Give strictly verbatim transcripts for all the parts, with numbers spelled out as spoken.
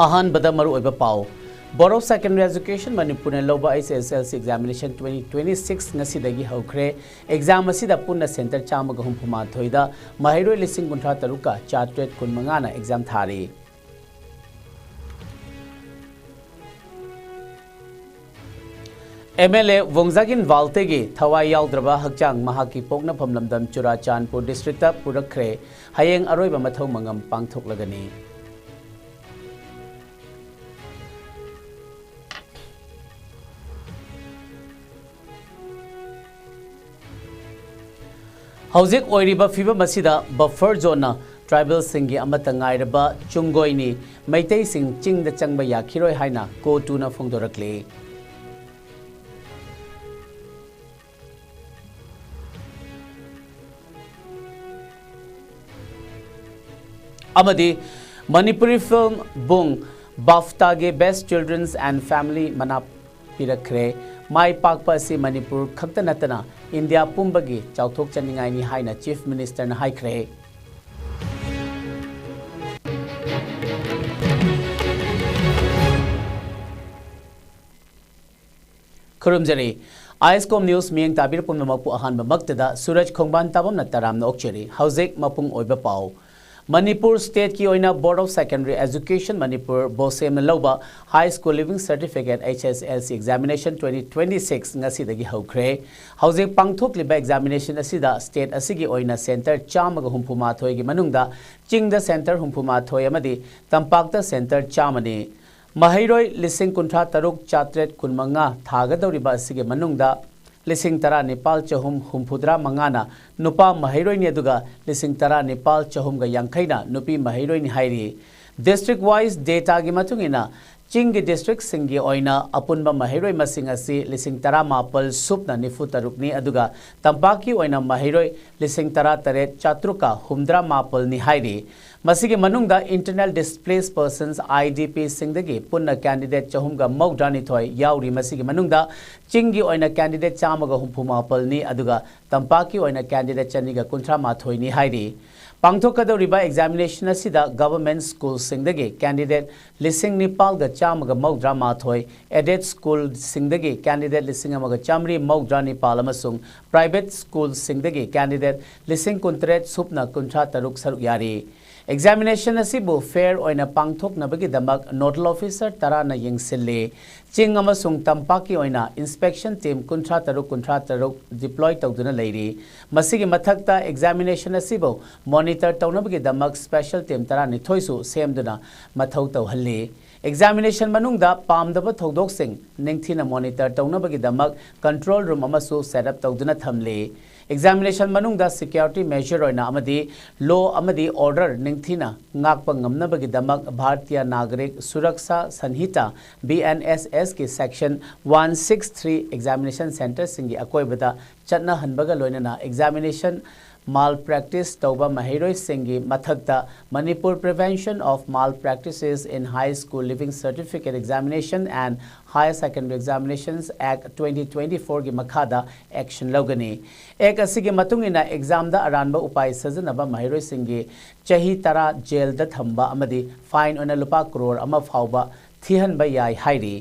ꯑꯍꯥꯟꯕꯗ ꯃꯔꯨꯑꯣꯏꯕ ꯄꯥꯎ꯫ Board of Secondary Education ꯃꯅꯤꯄꯨꯔꯅ ꯂꯧꯕ H S L C examination twenty twenty-six ꯉꯁꯤꯗꯒꯤ ꯍꯧꯈ꯭ꯔꯦ꯫ Exam ꯑꯁꯤꯗ ꯄꯨꯟꯅ centre ꯆꯥꯝꯃꯒ ꯍꯨꯝꯐꯨ ꯃꯥꯊꯣꯏꯗ ꯃꯍꯩꯔꯣꯏ ꯂꯤꯁꯤꯡ ꯀꯨꯟꯊ꯭ꯔꯥ ꯇꯔꯨꯛꯀ ꯆꯥꯇ꯭ꯔꯦꯠ ꯀꯨꯟꯃꯉꯥꯅ exam ꯊꯥꯔꯤ꯫ M L A ꯋꯣꯡꯖꯥꯒꯤꯟ ꯋꯥꯜꯇꯦꯒꯤ ꯊꯋꯥꯏ ꯌꯥꯎꯗ꯭ꯔꯕ ꯍꯛꯆꯥꯡ ꯃꯍꯥꯛꯀꯤ ꯄꯣꯛꯅꯐꯝ ꯂꯝꯗꯝ ꯆꯨꯔꯥꯆꯥꯟꯄꯨꯔ districtꯇ ꯄꯨꯔꯛꯈ꯭ꯔꯦ꯫ ꯍꯌꯦꯡ ꯑꯔꯣꯏꯕ ꯃꯊꯧ ꯃꯉꯝ ꯄꯥꯡꯊꯣꯛꯂꯒꯅꯤ꯫ ꯍꯧꯖꯤꯛ ꯑꯣꯏꯔꯤꯕ ꯐꯤꯕꯝ ꯑꯁꯤꯗ buffer zoneꯅ tribalꯁꯤꯡꯒꯤ ꯑꯃꯠꯇ ꯉꯥꯏꯔꯕ ꯆꯨꯡꯒꯣꯏꯅꯤ꯫ ꯃꯩꯇꯩꯁꯤꯡ ꯆꯤꯡꯗ ꯆꯪꯕ ꯌꯥꯈꯤꯔꯣꯏ ꯍꯥꯏꯅ CoTUꯅ ꯐꯣꯡꯗꯣꯔꯛꯂꯤ꯫ ꯑꯃꯗꯤ Manipuri film ꯕꯨꯡ BAFTAꯒꯤ Best Children's and Family ꯃꯅꯥ ꯄꯤꯔꯛꯈ꯭ꯔꯦ꯫ ꯃꯥꯏ ꯄꯥꯛꯄ ꯑꯁꯤ ꯃꯅꯤꯄꯨꯔ ꯈꯛꯇ ꯅꯠꯇꯅ ꯏꯟꯗꯤꯌꯥ ꯄꯨꯝꯕꯒꯤ ꯆꯥꯎꯊꯣꯛꯆꯅꯤꯡꯉꯥꯏꯅꯤ ꯍꯥꯏꯅ Chief Ministerꯅ ꯍꯥꯏꯈ꯭ꯔꯦ꯫ ꯈꯨꯔꯨꯝꯖꯔꯤ꯫ ISCOM News ꯃꯤꯠꯌꯦꯡ ꯇꯥꯕꯤꯔ ꯄꯨꯝꯅꯃꯛꯄꯨ ꯑꯍꯥꯟꯕꯃꯛꯇꯗ ꯁꯨꯔꯖ ꯈꯣꯡꯕꯥꯟ ꯇꯥꯕꯝꯅ ꯇꯔꯥꯝꯅ ꯑꯣꯛꯆꯔꯤ꯫ ꯍꯧꯖꯤꯛ ꯃꯄꯨꯡ ꯑꯣꯏꯕ ꯄꯥꯎ꯫ ꯃꯅꯤꯄꯨꯔ stateꯀꯤ ꯑꯣꯏꯅ Board of Secondary Education Manipur, BOSEMꯅ ꯂꯧꯕ High School Leaving Certificate H S L C examination twenty twenty-six ꯉꯁꯤꯗꯒꯤ ꯍꯧꯈ꯭ꯔꯦ꯫ ꯍꯧꯖꯤꯛ ꯄꯥꯡꯊꯣꯛꯂꯤꯕ examination ꯑꯁꯤꯗ state ꯑꯁꯤꯒꯤ ꯑꯣꯏꯅ centre ꯆꯥꯝꯃꯒ ꯍꯨꯝꯐꯨ ꯃꯥꯊꯣꯏꯒꯤ ꯃꯅꯨꯡꯗ ꯆꯤꯡꯗ centre ꯍꯨꯝꯐꯨ ꯃꯥꯊꯣꯏ ꯑꯃꯗꯤ ꯇꯝꯄꯥꯛꯇ centre ꯆꯥꯝꯃꯅꯤ꯫ ꯃꯍꯩꯔꯣꯏ ꯂꯤꯁꯤꯡ ꯀꯨꯟꯊ꯭ꯔꯥ ꯇꯔꯨꯛ ꯆꯥꯇ꯭ꯔꯦꯠ ꯀꯨꯟꯃꯉꯥ ꯊꯥꯒꯗꯧꯔꯤꯕ ꯑꯁꯤꯒꯤ ꯃꯅꯨꯡꯗ ꯂꯤꯁꯤꯡ ꯇꯔꯥꯅꯤꯄꯥꯜ ꯆꯍꯨꯝ ꯍꯨꯝꯐꯨꯇꯔꯥ ꯃꯉꯥꯅ ꯅꯨꯄꯥ ꯃꯍꯩꯔꯣꯏꯅꯤ, ꯑꯗꯨꯒ ꯂꯤꯁꯤꯡ ꯇꯔꯥꯅꯤꯄꯥꯜ ꯆꯍꯨꯝꯒ ꯌꯥꯡꯈꯩꯅ ꯅꯨꯄꯤ ꯃꯍꯩꯔꯣꯏꯅꯤ ꯍꯥꯏꯔꯤ꯫ District wise dataꯒꯤ ꯃꯇꯨꯡ ꯏꯟꯅ, ꯆꯤꯡꯒꯤ districtꯁꯤꯡꯒꯤ ꯑꯣꯏꯅ ꯑꯄꯨꯟꯕ ꯃꯍꯩꯔꯣꯏ ꯃꯁꯤꯡ ꯑꯁꯤ ꯂꯤꯁꯤꯡ ꯇꯔꯥꯃꯥꯄꯜ ꯁꯨꯞꯅ ꯅꯤꯐꯨ ꯇꯔꯨꯛꯅꯤ, ꯑꯗꯨꯒ ꯇꯝꯄꯥꯛꯀꯤ ꯑꯣꯏꯅ ꯃꯍꯩꯔꯣꯏ ꯂꯤꯁꯤꯡ ꯇꯔꯥꯇꯔꯦꯠ ꯆꯥꯇ꯭ꯔꯨꯛꯀ ꯍꯨꯝꯗ꯭ꯔꯥ ꯃꯥꯄꯜꯅꯤ ꯍꯥꯏꯔꯤ꯫ ꯃꯁꯤꯒꯤ ꯃꯅꯨꯡꯗ Internally Displaced Persons, IDPꯁꯤꯡꯗꯒꯤ ꯄꯨꯟꯅ candidate ꯆꯍꯨꯝꯒ ꯃꯧꯗ꯭ꯔꯥꯅꯤꯊꯣꯏ ꯌꯥꯎꯔꯤ꯫ ꯃꯁꯤꯒꯤ ꯃꯅꯨꯡꯗ ꯆꯤꯡꯒꯤ ꯑꯣꯏꯅ candidate ꯆꯥꯝꯃꯒ ꯍꯨꯝꯐꯨ ꯃꯥꯄꯜꯅꯤ, ꯑꯗꯨꯒ ꯇꯝꯄꯥꯛꯀꯤ ꯑꯣꯏꯅ candidate ꯆꯅꯤꯒ ꯀꯨꯟꯊ꯭ꯔꯥ ꯃꯥꯊꯣꯏꯅꯤ ꯍꯥꯏꯔꯤ꯫ ꯄꯥꯡꯊꯣꯛꯀꯗꯧꯔꯤꯕ examination ꯑꯁꯤꯗ government schoolꯁꯤꯡꯗꯒꯤ candidate ꯂꯤꯁꯤꯡ ꯅꯤꯄꯥꯜꯒ ꯆꯥꯝꯃꯒ ꯃꯧꯗ꯭ꯔꯥ ꯃꯥꯊꯣꯏ, aided schoolꯁꯤꯡꯗꯒꯤ candidate ꯂꯤꯁꯤꯡ ꯑꯃꯒ ꯆꯥꯃꯔꯤ ꯃꯧꯗ꯭ꯔꯥ ꯅꯤꯄꯥꯜ ꯑꯃꯁꯨꯡ private schoolꯁꯤꯡꯗꯒꯤ candidate ꯂꯤꯁꯤꯡ ꯀꯨꯟꯇꯔꯦꯠ ꯁꯨꯞꯅ ꯀꯨꯟꯊ꯭ꯔꯥ ꯇꯔꯨꯛ ꯁꯔꯨꯛ ꯌꯥꯔꯤ꯫ Examination ꯑꯁꯤꯕꯨ fair ꯑꯣꯏꯅ ꯄꯥꯡꯊꯣꯛꯅꯕꯒꯤꯗꯃꯛ nodal officer ꯇꯔꯥꯅ ꯌꯦꯡꯁꯤꯜꯂꯤ꯫ ꯆꯤꯡ ꯑꯃꯁꯨꯡ ꯇꯝꯄꯥꯛꯀꯤ ꯑꯣꯏꯅ inspection team ꯀꯨꯟꯊ꯭ꯔꯥ ꯇꯔꯨꯛ, ꯀꯨꯟꯊ꯭ꯔꯥ ꯇꯔꯨꯛ deploy ꯇꯧꯗꯨꯅ ꯂꯩꯔꯤ꯫ ꯃꯁꯤꯒꯤ ꯃꯊꯛꯇ examination ꯑꯁꯤꯕꯨ monitor ꯇꯧꯅꯕꯒꯤꯗꯃꯛ special team ꯇꯔꯥꯅꯤꯊꯣꯏꯁꯨ ꯁꯦꯝꯗꯨꯅ ꯃꯊꯧ ꯇꯧꯍꯜꯂꯤ꯫ Examination ꯃꯅꯨꯡꯗ ꯄꯥꯝꯗꯕ ꯊꯧꯗꯣꯛꯁꯤꯡ ꯅꯤꯡꯊꯤꯅ monitor ꯇꯧꯅꯕꯒꯤꯗꯃꯛ control room ꯑꯃꯁꯨ set up ꯇꯧꯗꯨꯅ ꯊꯝꯂꯤ꯫ Examination ꯃꯅꯨꯡꯗ security measure ꯑꯣꯏꯅ ꯑꯃꯗꯤ law ꯑꯃꯗꯤ order ꯅꯤꯡꯊꯤꯅ ꯉꯥꯛꯄ ꯉꯝꯅꯕꯒꯤꯗꯃꯛ Bharatiya Nagarik Suraksha Sanhita, B N S S ꯀꯤ section one six three examination centreꯁꯤꯡꯒꯤ ꯑꯀꯣꯏꯕꯗ ꯆꯠꯅꯍꯟꯕꯒ ꯂꯣꯏꯅꯅ examination malpractice ꯇꯧꯕ ꯃꯍꯩꯔꯣꯏꯁꯤꯡꯒꯤ ꯃꯊꯛꯇ Manipur Prevention of Malpractices in High School Leaving Certificate Examination and Higher Secondary Examinations Act twenty twenty-four ꯒꯤ ꯃꯈꯥꯗ action ꯂꯧꯒꯅꯤ꯫ Act ꯑꯁꯤꯒꯤ ꯃꯇꯨꯡ ꯏꯟꯅ examꯗ ꯑꯔꯥꯟꯕ ꯎꯄꯥꯏ ꯁꯤꯖꯤꯟꯅꯕ ꯃꯍꯩꯔꯣꯏꯁꯤꯡꯒꯤ ꯆꯍꯤ ꯇꯔꯥ jailꯗ ꯊꯝꯕ ꯑꯃꯗꯤ fine ꯑꯣꯏꯅ ꯂꯨꯄꯥ ꯀ꯭ꯔꯣꯔ ꯑꯃ ꯐꯥꯎꯕ ꯊꯤꯍꯟꯕ ꯌꯥꯏ ꯍꯥꯏꯔꯤ꯫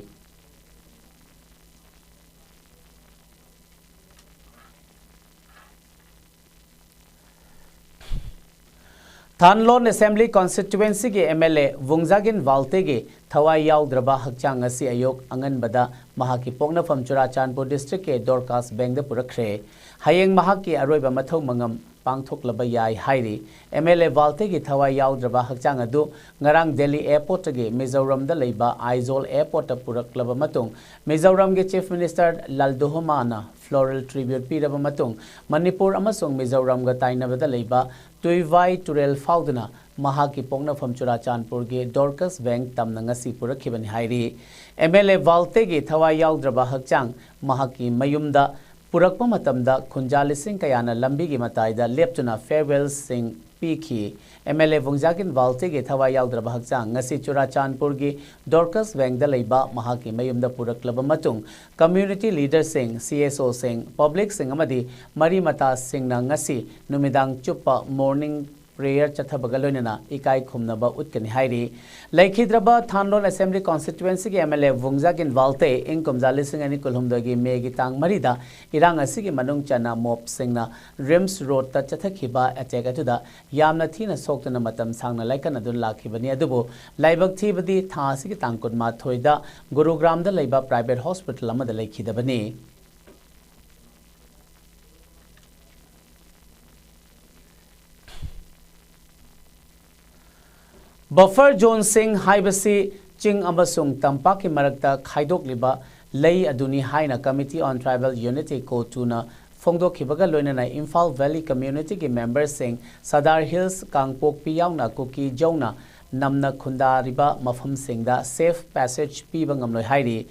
ꯊꯥꯟꯂꯣꯟ Assembly Constituencyꯒꯤ M L A Vungzagin ꯚꯥꯜꯇꯦꯒꯤ ꯊꯋꯥꯏ ꯌꯥꯎꯗ꯭ꯔꯕ ꯍꯛꯆꯥꯡ ꯉꯁꯤ ꯑꯌꯨꯛ ꯑꯉꯟꯕꯗ ꯃꯍꯥꯛꯀꯤ ꯄꯣꯛꯅꯐꯝ ꯆꯨꯔꯥꯆꯥꯟꯄꯨꯔ districtꯀꯤ ꯗꯣꯔꯀꯥꯁ ꯕꯦꯡꯗ ꯄꯨꯔꯛꯈ꯭ꯔꯦ꯫ ꯍꯌꯦꯡ ꯃꯍꯥꯛꯀꯤ ꯑꯔꯣꯏꯕ ꯃꯊꯧ ꯃꯉꯝ ꯄꯥꯡꯊꯣꯛꯂꯕ ꯌꯥꯏ ꯍꯥꯏꯔꯤ꯫ M L A ꯚꯥꯜꯇꯦꯒꯤ ꯊꯋꯥꯏ ꯌꯥꯎꯗ꯭ꯔꯕ ꯍꯛꯆꯥꯡ ꯑꯗꯨ ꯉꯔꯥꯡ ꯗꯦꯜꯂꯤ airportꯇꯒꯤ ꯃꯤꯖꯣꯔꯝꯗ ꯂꯩꯕ ꯑꯥꯏꯖꯣꯜ airportꯇ ꯄꯨꯔꯛꯂꯕ ꯃꯇꯨꯡ ꯃꯤꯖꯣꯔꯝꯒꯤ Chief Minister ꯂꯥꯜꯗꯨꯍꯣꯃꯥꯅ floral tribute ꯄꯤꯔꯕ ꯃꯇꯨꯡ ꯃꯅꯤꯄꯨꯔ ꯑꯃꯁꯨꯡ ꯃꯤꯖꯣꯔꯝꯒ ꯇꯥꯏꯅꯕꯗ ꯂꯩꯕ ꯇꯨꯏꯚꯥꯏ ꯇꯨꯔꯦꯜ ꯐꯥꯎꯗꯨꯅ ꯃꯍꯥꯛꯀꯤ ꯄꯣꯛꯅꯐꯝ ꯆꯨꯔꯥꯆꯥꯟꯄꯨꯔꯒꯤ ꯗꯣꯔꯀꯥꯁ ꯕꯦꯡ ꯇꯝꯅ ꯉꯁꯤ ꯄꯨꯔꯛꯈꯤꯕꯅꯤ ꯍꯥꯏꯔꯤ꯫ M L A ꯚꯥꯜꯇꯦꯒꯤ ꯊꯋꯥꯏ ꯌꯥꯎꯗ꯭ꯔꯕ ꯍꯛꯆꯥꯡ ꯃꯍꯥꯛꯀꯤ ꯃꯌꯨꯝꯗ ꯄꯨꯔꯛꯄ ꯃꯇꯝꯗ ꯈꯨꯟꯖꯥ ꯂꯤꯁꯤꯡ ꯀꯌꯥꯅ ꯂꯝꯕꯤꯒꯤ ꯃꯇꯥꯏꯗ ꯂꯦꯞꯇꯨꯅ farewellꯁꯤꯡ ꯄꯤꯈꯤ꯫ M L A ꯚꯨꯡꯖꯥꯒꯤꯟ ꯚꯥꯜꯇꯦꯒꯤ ꯊꯋꯥꯏ ꯌꯥꯎꯗ꯭ꯔꯕ ꯍꯛꯆꯥꯡ ꯉꯁꯤ ꯆꯨꯔꯥꯆꯥꯟꯄꯨꯔꯒꯤ ꯗꯣꯔꯀꯥꯁ ꯕꯦꯡꯗ ꯂꯩꯕ ꯃꯍꯥꯛꯀꯤ ꯃꯌꯨꯝꯗ ꯄꯨꯔꯛꯂꯕ ꯃꯇꯨꯡ community leaderꯁꯤꯡ, C S Oꯁꯤꯡ, publicꯁꯤꯡ ꯑꯃꯗꯤ ꯃꯔꯤ ꯃꯇꯥꯁꯤꯡꯅ ꯉꯁꯤ ꯅꯨꯃꯤꯗꯥꯡ ꯆꯨꯞꯄ mourning prayer ꯆꯠꯊꯕꯒ ꯂꯣꯏꯅꯅ ꯏꯀꯥꯏ ꯈꯨꯝꯅꯕ ꯎꯠꯀꯅꯤ ꯍꯥꯏꯔꯤ꯫ ꯂꯩꯈꯤꯗ꯭ꯔꯕ ꯊꯥꯟꯂꯣꯟ Assembly Constituencyꯒꯤ MLA ꯚꯨꯡꯖꯥꯒꯤꯟ ꯋꯥꯜꯇꯦ ꯏꯪ ꯀꯨꯝꯖꯥ ꯂꯤꯁꯤꯡ ꯑꯅꯤ ꯀꯨꯟꯍꯨꯝꯗꯣꯏꯒꯤ ꯃꯦꯒꯤ ꯇꯥꯡ ꯃꯔꯤꯗ ꯏꯔꯥꯡ ꯑꯁꯤꯒꯤ ꯃꯅꯨꯡ ꯆꯟꯅ ꯃꯣꯞꯁꯤꯡꯅ ꯔꯤꯝꯁ ꯔꯣꯗꯇ ꯆꯠꯊꯈꯤꯕ ꯑꯦꯇꯦꯛ ꯑꯗꯨꯗ ꯌꯥꯝꯅ ꯊꯤꯅ ꯁꯣꯛꯇꯨꯅ ꯃꯇꯝ ꯁꯥꯡꯅ ꯂꯥꯏꯀꯠꯅꯗꯨꯅ ꯂꯥꯛꯈꯤꯕꯅꯤ꯫ ꯑꯗꯨꯕꯨ ꯂꯥꯏꯕꯛ ꯊꯤꯕꯗꯤ ꯊꯥ ꯑꯁꯤꯒꯤ ꯇꯥꯡ ꯀꯨꯟꯃꯥꯊꯣꯏꯗ ꯒꯨꯔꯨꯒ꯭ꯔꯥꯝꯗ ꯂꯩꯕ private hospital ꯑꯃꯗ ꯂꯩꯈꯤꯗꯕꯅꯤ꯫ Buffer zoneꯁꯤꯡ ꯍꯥꯏꯕꯁꯤ ꯆꯤꯡ ꯑꯃꯁꯨꯡ ꯇꯝꯄꯥꯛꯀꯤ ꯃꯔꯛꯇ ꯈꯥꯏꯗꯣꯛꯂꯤꯕ ꯂꯩ ꯑꯗꯨꯅꯤ ꯍꯥꯏꯅ Committee on Tribal Unity, COTUꯅ ꯐꯣꯡꯗꯣꯛꯈꯤꯕꯒ ꯂꯣꯏꯅꯅ ꯏꯝꯐꯥꯜ Valley Communityꯒꯤ memberꯁꯤꯡ, ꯁꯗꯥꯔ ꯍꯤꯜꯁ, ꯀꯥꯡꯄꯣꯛꯄꯤ ꯌꯥꯎꯅ ꯀꯨꯀꯤ ꯖꯧꯅ ꯅꯝꯅ ꯈꯨꯟꯗꯥꯔꯤꯕ ꯃꯐꯝꯁꯤꯡꯗ safe passage ꯄꯤꯕ ꯉꯝꯂꯣꯏ ꯍꯥꯏꯔꯤ꯫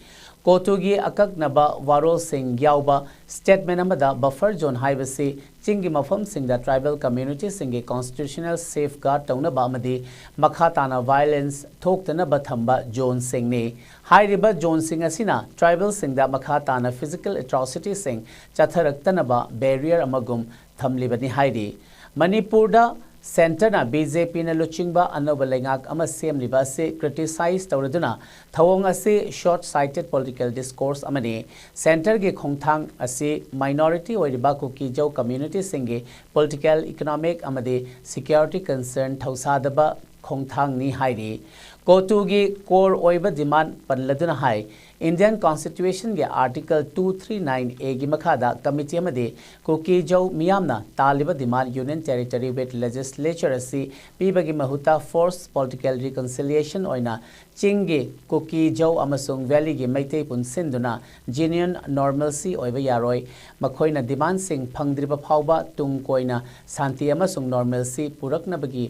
COTUꯒꯤ ꯑꯀꯛꯅꯕ ꯋꯥꯔꯣꯜꯁꯤꯡ ꯌꯥꯎꯕ statement ꯑꯃꯗ buffer zone ꯍꯥꯏꯕꯁꯤ ꯆꯤꯡꯒꯤ ꯃꯐꯝꯁꯤꯡꯗ tribal communityꯁꯤꯡꯒꯤ constitutional safeguard ꯇꯧꯅꯕ ꯑꯃꯗꯤ ꯃꯈꯥ ꯇꯥꯅ violence ꯊꯣꯛꯇꯅꯕ ꯊꯝꯕ zoneꯁꯤꯡꯅꯤ꯫ ꯍꯥꯏꯔꯤꯕ zoneꯁꯤꯡ ꯑꯁꯤꯅ tribalꯁꯤꯡꯗ ꯃꯈꯥ ꯇꯥꯅ physical atrocityꯁꯤꯡ ꯆꯠꯊꯔꯛꯇꯅꯕ barrier ꯑꯃꯒꯨꯝ ꯊꯝꯂꯤꯕꯅꯤ ꯍꯥꯏꯔꯤ꯫ ꯃꯅꯤꯄꯨꯔꯗ centreꯅ BJPꯅ ꯂꯨꯆꯤꯡꯕ ꯑꯅꯧꯕ ꯂꯩꯉꯥꯛ ꯑꯃ ꯁꯦꯝꯂꯤꯕ ꯑꯁꯤ criticize ꯇꯧꯔꯗꯨꯅ ꯊꯧꯑꯣꯡ ꯑꯁꯤ short-sighted political discourse ꯑꯃꯅꯤ꯫ Centreꯒꯤ ꯈꯣꯡꯊꯥꯡ ꯑꯁꯤ minority ꯑꯣꯏꯔꯤꯕ ꯀꯨꯀꯤ ꯖꯧ communityꯁꯤꯡꯒꯤ political, economic ꯑꯃꯗꯤ security concern ꯊꯧꯁꯥꯗꯕ ꯈꯣꯡꯊꯥꯡꯅꯤ ꯍꯥꯏꯔꯤ꯫ COTUꯒꯤ core ꯑꯣꯏꯕ demand ꯄꯜꯂꯗꯨꯅ ꯍꯥꯏ, Indian Constitutionꯒꯤ Article two three nine Aꯒꯤ ꯃꯈꯥꯗ committee ꯑꯃꯗꯤ ꯀꯨꯀꯤ ꯖꯧ ꯃꯤꯌꯥꯝꯅ ꯇꯥꯜꯂꯤꯕ demand Union Territory with Legislature ꯑꯁꯤ ꯄꯤꯕꯒꯤ ꯃꯍꯨꯠꯇ force political reconciliation ꯑꯣꯏꯅ ꯆꯤꯡꯒꯤ ꯀꯨꯀꯤ ꯖꯧ ꯑꯃꯁꯨꯡ valleyꯒꯤ ꯃꯩꯇꯩ ꯄꯨꯟꯁꯤꯟꯗꯨꯅ genuine normalcy ꯑꯣꯏꯕ ꯌꯥꯔꯣꯏ꯫ ꯃꯈꯣꯏꯅ demandꯁꯤꯡ ꯐꯪꯗ꯭ꯔꯤꯕ ꯐꯥꯎꯕ ꯇꯨꯡ ꯀꯣꯏꯅ ꯁꯥꯟꯇꯤ ꯑꯃꯁꯨꯡ normalcy ꯄꯨꯔꯛꯅꯕꯒꯤ